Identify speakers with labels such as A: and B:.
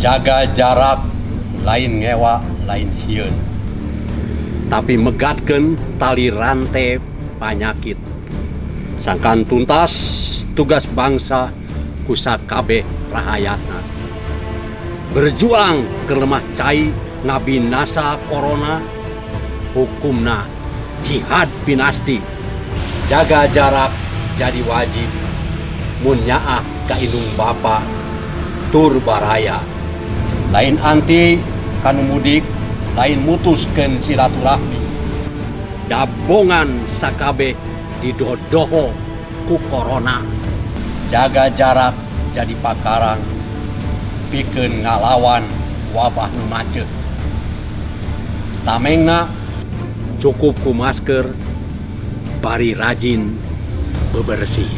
A: Jaga jarak lain ngewa, lain sieun, tapi megatkeun tali rantai panyakit sangkan tuntas tugas bangsa ku sakabeh rahayatna berjuang ke lemah cai ngabinasa corona, hukumna jihad pinasti. Jaga jarak jadi wajib mun nyaah ka indung bapa tur baraya, lain anti kanu mudik, lain mutuskeun silaturahmi, dabongan sakabeh didodoho ku corona. Jaga jarak jadi pakarang pikeun ngalawan wabah nu macet. Tamengna cukup ku masker bari rajin bebersih.